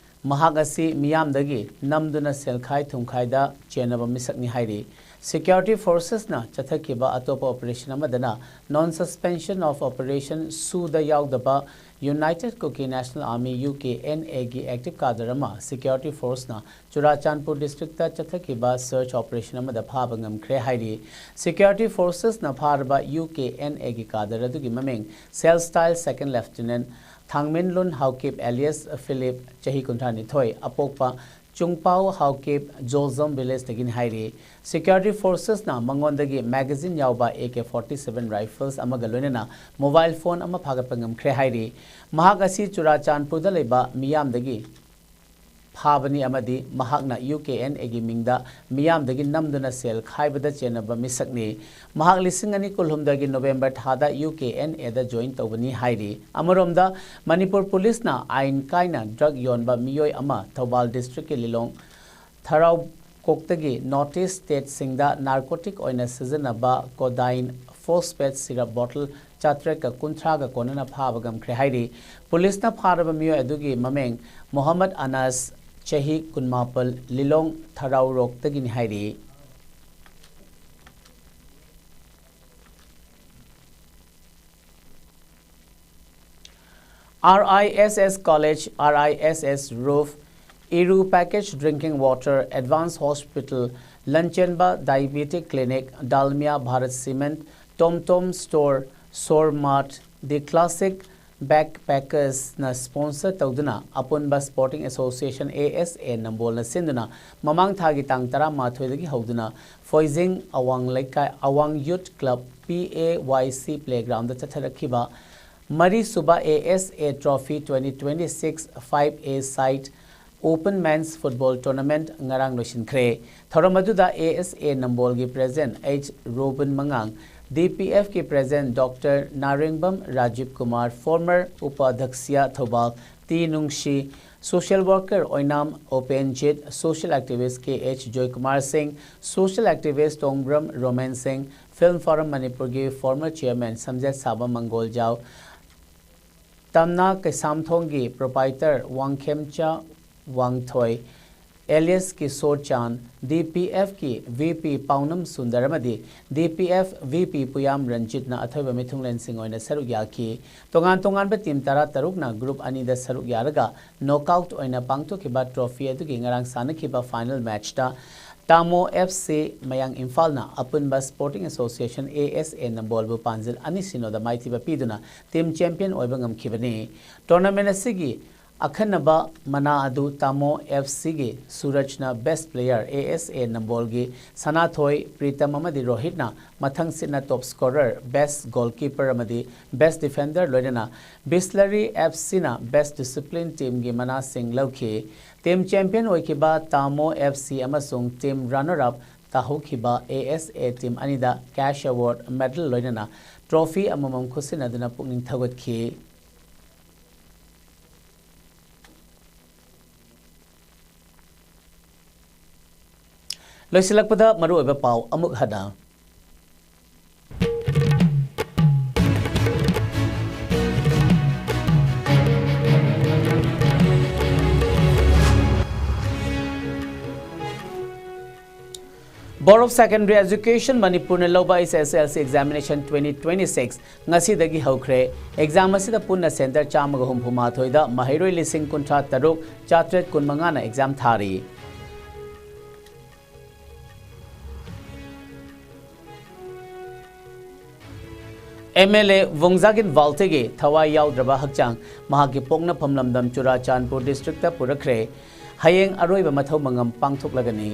ꯃꯍꯥꯛ ꯑꯁꯤ ꯃꯤꯌꯥꯝꯗꯒꯤ ꯅꯝꯗꯨꯅ ꯁꯦꯜꯈꯥꯏ ꯊꯨꯝꯈꯥꯏꯗ ꯆꯦꯟꯅꯕ ꯃꯤꯁꯛꯅꯤ ꯍꯥꯏꯔꯤ꯫ ꯁꯤꯀ꯭ꯌꯨꯔꯤꯇꯤ ꯐꯣꯔꯁꯦꯁꯅ ꯆꯠꯊꯈꯤꯕ ꯑꯇꯣꯞꯄ ꯑꯣꯄꯔꯦꯁꯟ ꯑꯃꯗꯅ non suspension of operation ꯁꯨꯗ ꯌꯥꯎꯗꯕ United Kuki National Army, U K N A ꯒꯤ active cadre ꯑꯃ security forceꯅ ꯆꯨꯔꯥꯆꯥꯟꯄꯨꯔ districtꯇ ꯆꯠꯊꯈꯤꯕ search operation ꯑꯃꯗ ꯐꯥꯕ ꯉꯝꯈ꯭ꯔꯦ ꯍꯥꯏꯔꯤ꯫ Security forcesꯅ ꯐꯥꯔꯕ U K N A ꯒꯤ cadre ꯑꯗꯨꯒꯤ ꯃꯃꯤꯡ Sel Style Second Lieutenant ꯊꯥꯡꯃꯤꯟꯂꯨꯟ Haokip alias Philip, ꯆꯍꯤ ꯀꯨꯟꯊ꯭ꯔꯥ ꯅꯤꯊꯣꯏ, ꯑꯄꯣꯛꯄ ꯆꯨꯡꯄꯥꯎ ꯍꯥꯎꯀꯤꯞ ꯖꯣꯖꯝ villageꯇꯒꯤꯅꯤ ꯍꯥꯏꯔꯤ꯫ Security forcesꯅ ꯃꯉꯣꯟꯗꯒꯤ magazine ꯌꯥꯎꯕ A K forty seven rifles ꯑꯃꯒ ꯂꯣꯏꯅꯅ mobile phone ꯑꯃ ꯐꯥꯒꯠꯄ ꯉꯝꯈ꯭ꯔꯦ ꯍꯥꯏꯔꯤ꯫ ꯃꯍꯥꯛ ꯑꯁꯤ ꯆꯨꯔꯥꯆꯥꯟꯄꯨꯔꯗ ꯂꯩꯕ ꯃꯤꯌꯥꯝꯗꯒꯤ ꯐꯥꯕꯅꯤ ꯑꯃꯗꯤ ꯃꯍꯥꯛꯅ U K N A ꯒꯤ ꯃꯤꯡꯗ ꯃꯤꯌꯥꯝꯗꯒꯤ ꯅꯝꯗꯨꯅ ꯁꯦꯜ ꯈꯥꯏꯕꯗ ꯆꯦꯟꯅꯕ ꯃꯤꯁꯛꯅꯤ꯫ ꯃꯍꯥꯛ ꯂꯤꯁꯤꯡ ꯑꯅꯤ ꯀꯨꯟꯍꯨꯝꯗꯣꯏꯒꯤ November ꯊꯥꯗ U K N A the join ꯇꯧꯕꯅꯤ ꯍꯥꯏꯔꯤ꯫ ꯑꯃꯔꯣꯝꯗ, ꯃꯅꯤꯄꯨꯔ ꯄꯨꯂꯤꯁꯅ ꯑꯥꯏꯟ ꯀꯥꯏꯅ drug ꯌꯣꯟꯕ ꯃꯤꯑꯣꯏ ꯑꯃ ꯊꯧꯕꯥꯜ districtꯀꯤ ꯂꯤꯂꯣꯡ ꯊꯔꯥꯎ ꯀꯣꯛꯇꯒꯤ North East stateꯁꯤꯡꯗ narcotic ꯑꯣꯏꯅ ꯁꯤꯖꯤꯟꯅꯕ codeine phosphate syrup bottle ꯆꯥꯇ꯭ꯔꯦꯠꯀ ꯀꯨꯟꯊ꯭ꯔꯥꯒ ꯀꯣꯟꯅꯅ ꯐꯥꯕ ꯉꯝꯈ꯭ꯔꯦ ꯍꯥꯏꯔꯤ꯫ ꯄꯨꯂꯤꯁꯅ ꯐꯥꯔꯕ ꯃꯤꯑꯣꯏ ꯑꯗꯨꯒꯤ ꯃꯃꯤꯡ ꯃꯣꯍꯝꯃꯗ ꯑꯅꯥꯁ, ꯆꯍꯤ ꯀꯨꯟꯃꯥꯄꯜ, ꯂꯤꯂꯣꯡ ꯊꯔꯥꯎꯔꯣꯛꯇꯒꯤꯅꯤ ꯍꯥꯏꯔꯤ꯫ R I S S College, R I S S Roof, Iru Package Drinking Water, Advanced Hospital, Lanchenba Diabetic Clinic, Dalmia Bharat Cement, Tom Tom Store, Sor Mart, The Classic Backpackersꯅ sponsor ꯇꯧꯗꯨꯅ ꯑꯄꯨꯟꯕ Sporting Association, A S A, ꯅꯝꯕꯣꯜꯅ ꯁꯤꯟꯗꯨꯅ ꯃꯃꯥꯡ ꯊꯥꯒꯤ ꯇꯥꯡ ꯇꯔꯥꯃꯥꯊꯣꯏꯗꯒꯤ ꯍꯧꯗꯨꯅ ꯐꯣꯏꯖꯤꯡ ꯑꯋꯥꯡ ꯂꯩꯀꯥꯏ, ꯑꯋꯥꯡ Youth Club, P A Y C playgroundꯗ ꯆꯠꯊꯔꯛꯈꯤꯕ ꯃꯔꯤꯁꯨꯕ A S A Trophy twenty twenty-six five A side Open Men's Football Tournament ꯉꯔꯥꯡ ꯂꯣꯏꯁꯤꯟꯈ꯭ꯔꯦ꯫ ꯊꯧꯔꯝ ꯑꯗꯨꯗ A S A ꯅꯝꯕꯣꯜꯒꯤ President H Robin Mangang, D P Fꯀꯤ President Doctor Narengbam Rajiv Kumar, former ꯎꯄꯥꯙ꯭ꯌꯛꯁ Thoubal T ꯅꯨꯡꯁꯤ, social worker ꯑꯣꯏꯅꯥꯝ ꯎꯄꯦꯟꯖꯤꯠ, social activist K H Joykumar ꯁꯤꯡ, social activist ꯇꯣꯡꯕ꯭ꯔꯝ Roman ꯁꯤꯡ, Film Forum ꯃꯅꯤꯄꯨꯔꯒꯤ former chairman ꯁꯝꯖꯦꯠ ꯁꯥꯕ ꯃꯪꯒꯣꯜꯖꯥꯎ, ꯇꯝꯅꯥ ꯀꯩꯁꯥꯝꯊꯣꯡꯒꯤ proprietor Wangkhemcha ꯋꯥꯡꯊꯣꯏ, ꯑꯦꯂꯤꯌꯁ Kishore ꯆꯥꯟ, ꯗꯤ ꯄꯤ ꯑꯦꯐꯀꯤ ꯚꯤ ꯄꯤ ꯄꯥꯎꯅꯝ ꯁꯨꯟꯗꯔ ꯑꯃꯗꯤ ꯗꯤ ꯄꯤ ꯑꯦꯐ ꯚꯤ ꯄꯤ ꯄꯨꯌꯥꯝ ꯔꯟꯖꯤꯠꯅ ꯑꯊꯣꯏꯕ ꯃꯤꯊꯨꯡꯂꯦꯟꯁꯤꯡ ꯑꯣꯏꯅ ꯁꯔꯨꯛ ꯌꯥꯈꯤ꯫ ꯇꯣꯉꯥꯟ ꯇꯣꯉꯥꯟꯕ ꯇꯤꯝ ꯇꯔꯥꯇꯔꯨꯛꯅ ꯒ꯭ꯔꯨꯞ ꯑꯅꯤꯗ ꯁꯔꯨꯛ ꯌꯥꯔꯒ ꯅꯣꯛꯑꯥꯎꯠ ꯑꯣꯏꯅ ꯄꯥꯡꯊꯣꯛꯈꯤꯕ ꯇ꯭ꯔꯣꯐꯤ ꯑꯗꯨꯒꯤ ꯉꯔꯥꯡ ꯁꯥꯟꯅꯈꯤꯕ ꯐꯥꯏꯅꯦꯜ ꯃꯦꯆꯇ ꯇꯥꯃꯣ ꯑꯦꯐ ꯁꯤ ꯃꯌꯥꯡ ꯏꯝꯐꯥꯜꯅ ꯑꯄꯨꯟꯕ ꯁ꯭ꯄꯣꯔꯇꯤꯡ ꯑꯦꯁꯣꯁꯤꯌꯦꯁꯟ, ꯑꯦ ꯑꯦꯁ ꯑꯦ, ꯅꯝꯕꯣꯜꯕꯨ ꯄꯥꯟꯖꯤꯜ ꯑꯅꯤ ꯁꯤꯅꯣꯗ ꯃꯥꯏꯊꯤꯕ ꯄꯤꯗꯨꯅ ꯇꯤꯝ ꯆꯦꯝꯄꯤꯌꯟ ꯑꯣꯏꯕ ꯉꯝꯈꯤꯕꯅꯤ꯫ ꯇꯣꯔꯅꯥꯃꯦꯟ ꯑꯁꯤꯒꯤ ꯑꯈꯟꯅꯕ ꯃꯅꯥ ꯑꯗꯨ ꯇꯥꯃꯣ ꯑꯦꯐ ꯁꯤꯒꯤ ꯁꯨꯔꯖꯅ ꯕꯦꯁ ꯄ꯭ꯂꯦꯌꯔ, ꯑꯦ ꯑꯦꯁ ꯑꯦ ꯅꯝꯕꯣꯜꯒꯤ ꯁꯅꯥꯊꯣꯏ, ꯄ꯭ꯔꯤꯇꯝ ꯑꯃꯗꯤ ꯔꯣꯍꯤꯠꯅ ꯃꯊꯪꯁꯤꯠꯅ ꯇꯣꯞ ꯁ꯭ꯀꯣꯔꯔ, ꯕꯦꯁ ꯒꯣꯜꯀꯤꯄꯔ ꯑꯃꯗꯤ ꯕꯦꯁ ꯗꯤꯐꯦꯟꯗꯔ ꯂꯣꯏꯅꯅ ꯕꯤꯁꯂꯔꯤ ꯑꯦꯐ ꯁꯤꯅ ꯕꯦꯁ ꯗꯤꯁꯤꯄ꯭ꯂꯤꯟ ꯇꯤꯝꯒꯤ ꯃꯅꯥꯁꯤꯡ ꯂꯧꯈꯤ꯫ ꯇꯤꯝ ꯆꯦꯝꯄꯤꯌꯟ ꯑꯣꯏꯈꯤꯕ ꯇꯥꯃꯣ ꯑꯦꯐ ꯁꯤ ꯑꯃꯁꯨꯡ ꯇꯤꯝ ꯔꯟꯅꯔ ꯑꯞ ꯇꯥꯍꯧꯈꯤꯕ ꯑꯦ ꯑꯦꯁ ꯑꯦ ꯇꯤꯝ ꯑꯅꯤꯗ ꯀꯦꯁ ꯑꯦꯋꯥꯔꯗ, ꯃꯦꯗꯜ ꯂꯣꯏꯅꯅ ꯇ꯭ꯔꯣꯐꯤ ꯑꯃꯃꯝ ꯈꯨꯠꯁꯤꯟꯅꯗꯨꯅ ꯄꯨꯛꯅꯤꯡ ꯊꯧꯒꯠꯈꯤ꯫ ꯂꯣꯏꯁꯤꯜꯂꯛꯄꯗ ꯃꯔꯨꯑꯣꯏꯕ ꯄꯥꯎ ꯑꯃꯨꯛ ꯍꯟꯅ꯫ Board of Secondary Education ꯃꯅꯤꯄꯨꯔꯅ ꯂꯧꯕ H S S L C examination twenty twenty-six ꯉꯁꯤꯗꯒꯤ ꯍꯧꯈ꯭ꯔꯦ꯫ ꯑꯦꯛꯖꯥꯝ ꯑꯁꯤꯗ ꯄꯨꯟꯅ ꯁꯦꯟꯇꯔ ꯆꯥꯝꯃꯒ ꯍꯨꯝꯐꯨ ꯃꯥꯊꯣꯏꯗ ꯃꯍꯩꯔꯣꯏ ꯂꯤꯁꯤꯡ ꯀꯨꯟꯊ꯭ꯔꯥ ꯇꯔꯨꯛ ꯆꯥꯇ꯭ꯔꯦꯠ ꯀꯨꯟꯃꯉꯥꯅ ꯑꯦꯛꯖꯥꯝ ꯊꯥꯔꯤ꯫ M L A ꯚꯨꯡꯖꯥꯒꯤꯟ ꯋꯥꯜꯇꯦꯒꯤ ꯊꯋꯥꯏ ꯌꯥꯎꯗ꯭ꯔꯕ ꯍꯛꯆꯥꯡ ꯃꯍꯥꯛꯀꯤ ꯄꯣꯛꯅꯐꯝ ꯂꯝꯗꯝ ꯆꯨꯔꯥꯆꯥꯟꯄꯨꯔ ꯗꯤꯁꯇ꯭ꯔꯤꯛꯇ ꯄꯨꯔꯛꯈ꯭ꯔꯦ꯫ ꯍꯌꯦꯡ ꯑꯔꯣꯏꯕ ꯃꯊꯧ ꯃꯉꯝ ꯄꯥꯡꯊꯣꯛꯂꯒꯅꯤ꯫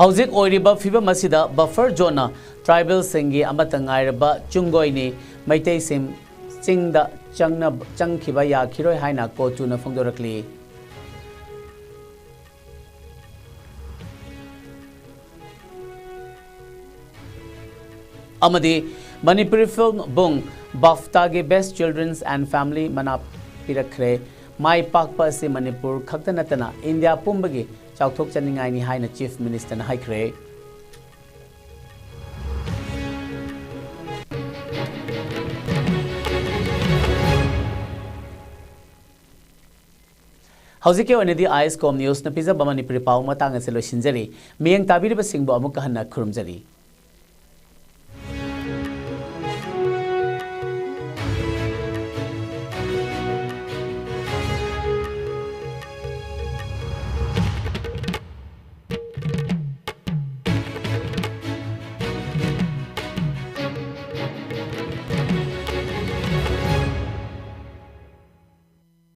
ꯍꯧꯖꯤꯛ ꯑꯣꯏꯔꯤꯕ ꯐꯤꯕꯝ ꯑꯁꯤꯗ ꯕꯐꯔ ꯖꯣꯟꯅ ꯇ꯭ꯔꯥꯏꯕꯦꯜꯁꯤꯡꯒꯤ ꯑꯃꯠꯇ ꯉꯥꯏꯔꯕ ꯆꯨꯡꯒꯣꯏꯅꯤ꯫ ꯃꯩꯇꯩꯁꯤꯡ ꯆꯤꯡꯗ ꯆꯪꯅꯕ, ꯆꯪꯈꯤꯕ ꯌꯥꯈꯤꯔꯣꯏ ꯍꯥꯏꯅ ꯀꯣꯇꯨꯅ ꯐꯣꯡꯗꯣꯔꯛꯂꯤ꯫ ꯑꯃꯗꯤ ꯃꯅꯤꯄꯨꯔꯤ ꯐꯤꯜꯝ ꯕꯨꯡ ꯕꯥꯐꯇꯥꯒꯤ Best Children's and Family ꯃꯅꯥ ꯄꯤꯔꯛꯈ꯭ꯔꯦ꯫ ꯃꯥꯏ ꯄꯥꯛꯄ ꯑꯁꯤ ꯃꯅꯤꯄꯨꯔ ꯈꯛꯇ ꯅꯠꯇꯅ ꯏꯟꯗꯤꯌꯥ ꯄꯨꯝꯕꯒꯤ ꯆꯥꯎꯊꯣꯛꯆꯅꯤꯡꯉꯥꯏꯅꯤ ꯍꯥꯏꯅ ꯆꯤꯐ ꯃꯤꯅꯤꯁꯇꯔꯅ ꯍꯥꯏꯈ꯭ꯔꯦ꯫ ꯍꯧꯖꯤꯛꯀꯤ ꯑꯣꯏꯅꯗꯤ ꯑꯥꯏ ꯑꯦꯁ ꯀꯣꯝ ꯅ꯭ꯌꯨꯁꯅ ꯄꯤꯖꯕ ꯃꯅꯤꯄꯨꯔꯤ ꯄꯥꯎ ꯃꯇꯥꯡ ꯑꯁꯤ ꯂꯣꯏꯁꯤꯟꯖꯔꯤ꯫ ꯃꯤꯠꯌꯦꯡ ꯇꯥꯕꯤꯔꯤꯕꯁꯤꯡꯕꯨ ꯑꯃꯨꯛꯀ ꯍꯟꯅ ꯈꯨꯔꯨꯝꯖꯔꯤ꯫